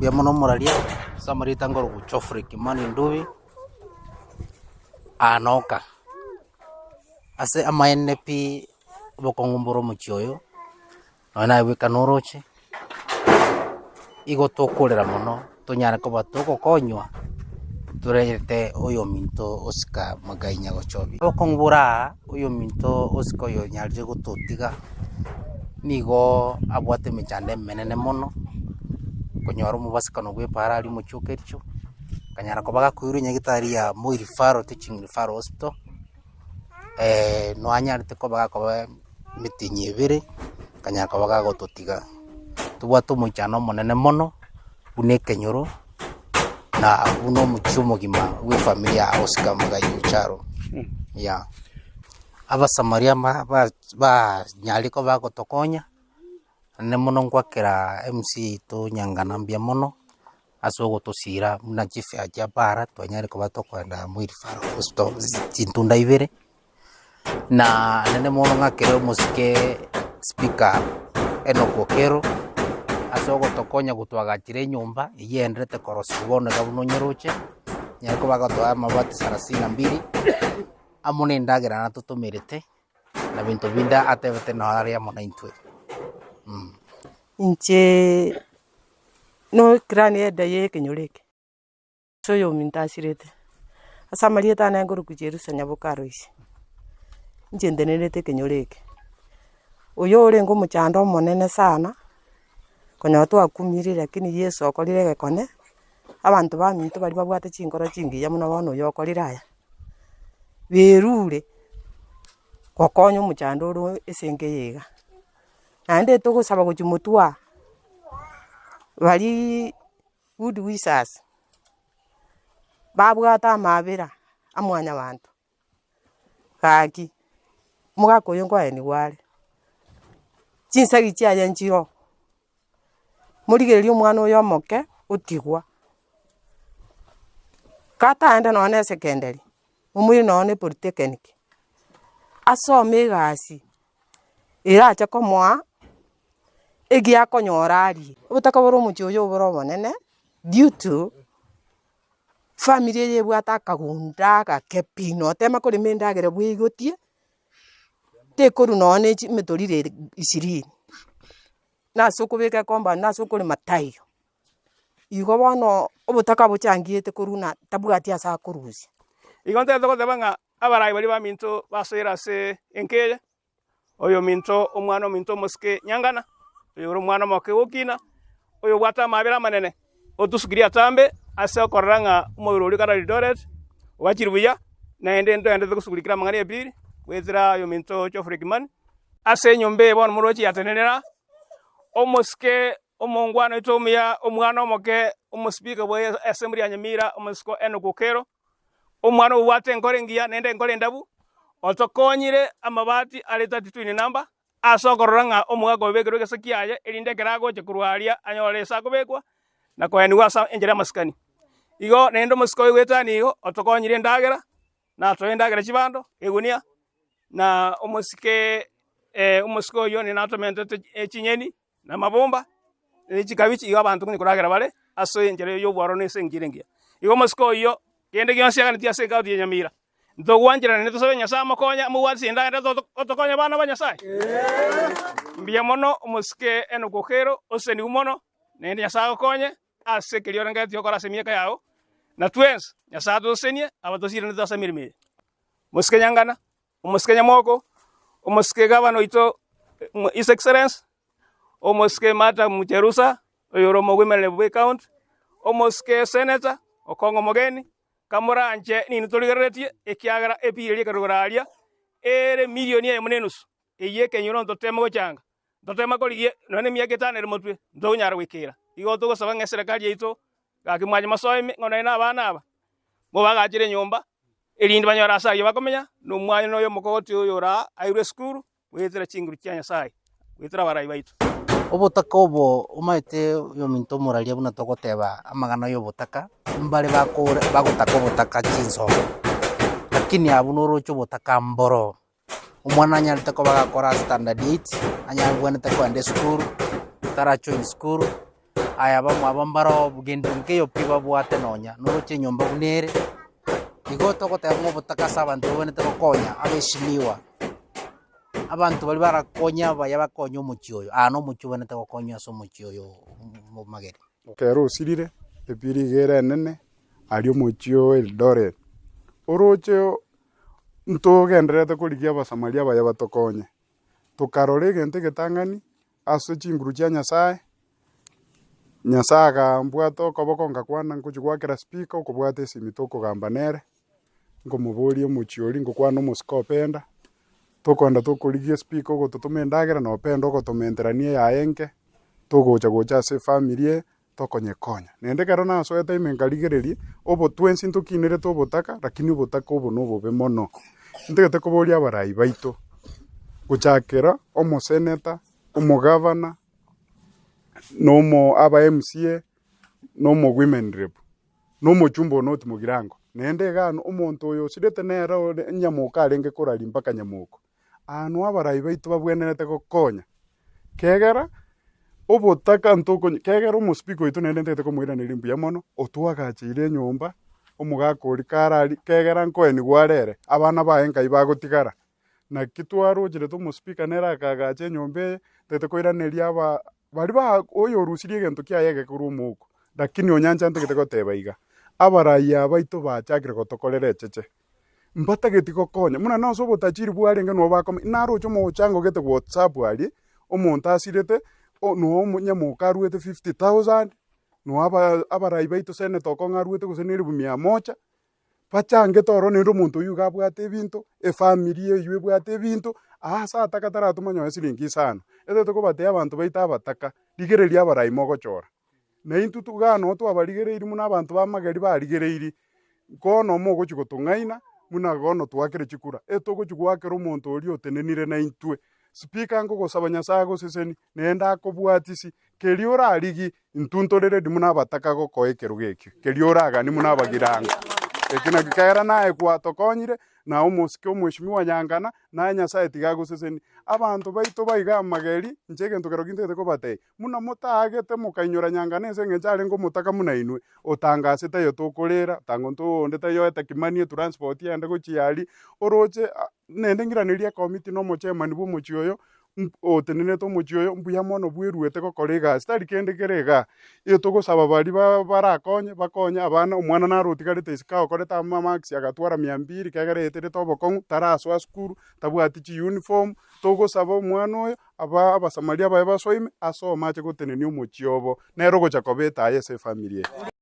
Mbuya mono omoraria ase amarieta nkorokwa Geoffrey Kimani Ndubi, Anoka. Ase amaene pi obokong'u mbore omochie oyo, nonye naye bweka noroche, igo tokorera mono tonyare koba togokonywa torete oyominto osika Magai Nyagochobi. Obokong'u bore aa oyominto osika oyo onyarire gototiga nigo abwate emechando emenene mono, konyora omobasikano bwa epaara aria omochie o Kericho, akanyara koba gakoirwa nyagetari ya Moi Referral Teaching Referral Hospital, noanyarete koba gakoba emitinyi ebere, akanyara koba gagototiga. Tobwate omoichano omonene mono, buna ekenyoro, na buna omochie omogima bwa efamiri ya Oscar Mugai Ocharo, yeah. Abasamaria ba- ba- banyarire koba bagotokonya, naende mono ngwakera MC oito Nyangana mbuya mono, ase ogotosira buna chifare chia para twanyarire koba tokoenda Moi Referral Hospital chintunda ibere, na naende mono ng'akere omosike speaker Enock Okello, ase ogotokonya gotwagachera enyomba eywo egendererete korosiwa bono iga buna onyeroche, nyare koba agotoa amabati sarasini na mbili, amo na endagera natotomerete, na binto binde atebete naro are amo naintwe. Inche no clan header ya ekenyoro eke, ase oyominto asirete, ase amarieta ane nkorokwa Jerusa Nyaboke Alois, inche ntenerete ekenyoro eke. Oyo orenge omochando omonene sana, konyora twakumire lakini Yeso okorire egekone, abanto baminto baria babwate chinkoro chingiya buna bono oyo okorire aya, berure gokonya omochando ore ase enka eye iga. Naende togosaba gochia motwe aa, baria good wishers, babwate amabera a mwanyabanto, gaki, omogaka oyo nkoeniwa are, chinsagi chiaye nchiroo, morigererie omwana oyo omoke otigwa, kataende nonye na esekenderi, momoire nonye na epolytechnic, asome egasi. Erache komoa egiakonyora arie. Obotaka bore omochie oyo obore obonene due to family eye ebwate akagunda agake pi, notema korema endagera bweigotie, tekorwa nonye na echi emetoriro ere ishirini, nase okobeka ecompany nase okorema taiyo. Igo bono obotaka bochangiete korwa na tabwati ase akorusia. Igo ntagete goteba ng'a Abarai baria baminto basoire ase enka eye, oyominto omwana ominto omosike nyangana, oyore omwana omoke gokina, oyobwate amabera amanene, otosukirie atambe ase okorora ng'a omobere oria kare Eldoret ogachire buya, naende ntogenderete gosugulikera amang'ana y'epili goetera oyominto Geoffrey Kimani. Ase enyomba eye bono moroche yatenenera omosike omongwana oito omuya, omwana omoke, omospeaker bwa assembly ya Nyamira, omosike Enock Okello, Omwana obwate enkoro engiya naende enkoro endabu, otokonyire amabati are 32 in number, ase okorora ng'a omogaka obekerwe egese kiaye, erinde ekero agocha korwa aria anyore ase akobekwa, na koenigwa ase enchera y'amasikani. Igo naende omosike oyo goetania igo, otokonyire endagera, natoe endagera chibando, egunia, na omosike omosike oyio nigo natomentete chinyeni, na amabomba, ne chikabichi, igo abanto konya koragera bare ase enchera y'obwororo na ase enchera engiya. Igo omosike oyio, kende gionsi aganetie ase ekaunti ya Nyamira, ntogwancherana naende tosabe Nyasae amokonye amobwatisie endagera otokonye abana ba Nyasae. Mbuya mono omosike Enock Okero, osesenigwe mono, naende Nyasae agokonye ase keria orengereretie gokora ase emiaka yao, na twensi Nyasae atosesenie abatosiranete ase emeremo eye. Mosike Nyangana. Omosike Nyamoko, omosike gavana oito His Excellency, omosike Martha Mucherusa oyore omogoimereri bwe county, omosike senator Okong'o Omogeni, kamoranche ninwe torigereretie ekiagera ebill eria ekarwa igoro aria ere million eyemo na enusu, eyio ekenyoro ntoteme gochanga, ntoteme korigia nonya na emiaka etano ere motwe ntokonyara goikera. Igo togosaba ng'a eserekari yaito gaki mwanche mosoe ng'a nonya na abana aba mobagachere enyomba erinde banyore ase ayio bakomenya, na omwana oyo omokogoti oyo ore aa airwe esukuru goetera chinguru chia Nyasaye, goetera abarai baito. Obotaka obo omanyete oyominto omoraria buna togoteba amang'ana ya obotaka, mbare bakore bagotaka obotaka chinsobo, lakini abwo noroche obotaka mboro. Omwana anyarete koba gakora standard eight, anyare abwenerete kogenda esukuru, tara join sukuru. Aya abamwabo mbaro gento nkeiyo pi babwate nonya noroche enyomba buna ere. Igo togoteba ng'a obotaka ase abanto babwenerete gokonya abeshimiwa, abanto baria barakonye abaya bakonye omochie oyo, aa nomochie obwenerete gokonywa ase omochie oyo omageni. Ekero osirire, epira iga ere enene, aria omochie o Eldoret. Oroche ntogendererete korigia abasamaria abaya batokonye, tokarora egento egetang'ani ase chinguru chia Nyasaye, Nyasaye akambwata okoboko ngakwana ngochia goakera speaker okobwata esimi tokogamba nere, nkomoboria omochie oria ngokwana omosike openda, tokoenda tokorigia espeaker ogototoma endagera na openda ogotomenterania eyaye enke, togocha gocha ase efamiri eye, tokonyekonya. Naende ekero nasoete ime nkarigereria, obo twensi ntokinerete obotaka, lakini obotaka obo nobobe mono. Ntagete koboria abarai baito, gochakera omoseneta, omogavana, na omo aba MCA, na omo women rep, na omochumba one oti Mogirango. Naende iga ano omonto oyo osirete nere ore nyamoka arenge koraria mpaka nyamoko. Aa noo abarai baito babwenerete gokonya, kegera obotaka ntokonya kegera omospeaker oito naende ntagete komoiraneria mbuya mono, otwagacheire enyomba, omogaka oria kare aria, kegera nkoenigwa are ere, abana baye nkai bagotigara. Naki twarocherete omospeaker nere akagacha enyomba eye, ntagete koiraneria aba baria ba oyo orusirie egento kiaye egekorwa omouko, lakini onyancha ntagete goteba iga, abarai aba baito bachakire gotokorera echeche. Mbatageti gokonya, buna nonsi obotachiri bwarenge nabo bakome, naroche omochango gete whatsapp aria, omonto asirete, o no omonyamoka aruete 50,000, no aba abarai baito senator okong'u aruete gose na elifu mia moja, bachangete ororo naende omonto oyio iga abwate ebinto, efamiri eywo ebwate ebinto, ase ataka taratoma nonye siringi isano. Etagete kobatebia abanto baito abataka, rigereria abarai mogochora. Na intwe iga noo twabarigereirie buna abanto b'amageri barigereirie, bono mogochia gotong'aina buna bono twakire chikura, etogochia goakera omonto oria otenenire naintwe. Speaker nkogosaba Nyasae agosesenie, naende akobwatisi, keria orarigie, intwe ntore ready buna abataka gokoa ekerogo ekio, keria oraganie buna abagirango. Eki nakio kera naye gwatokonyire, na omosike omweshimiwa Nyangana, naye Nyasae tiga agosesenie. Abanto baito baiga amageri, inche egento kero gintagete kobatebia, Buna motaagete mokainyora Nyangana ase engencho arenge omotaka buna inwe, otanga ase taiyo tokorera, otanga onto onde taiyo oete kimani etransport ende gochia aria, oroche naende ng'iranerie ekomiti na omochairman bwa omochie oyo, otenenerete omochie oyo, mbuya mono bweruete gokora egasi, tari kende kere igaa. Etogosaba baria ba barakonye, bakonye abana, omwana naro otigarete isiko agokorete amamarks agatwara mia mbiri kegera eeterete obokong'u, tarasoa sukuru, tabwati chiuniform, togosaba omwana oyo. Aba Abasamaria baye basoime ase omoache gotenenia omochie obo, nere ogocha koba etaya ase efamiri eye.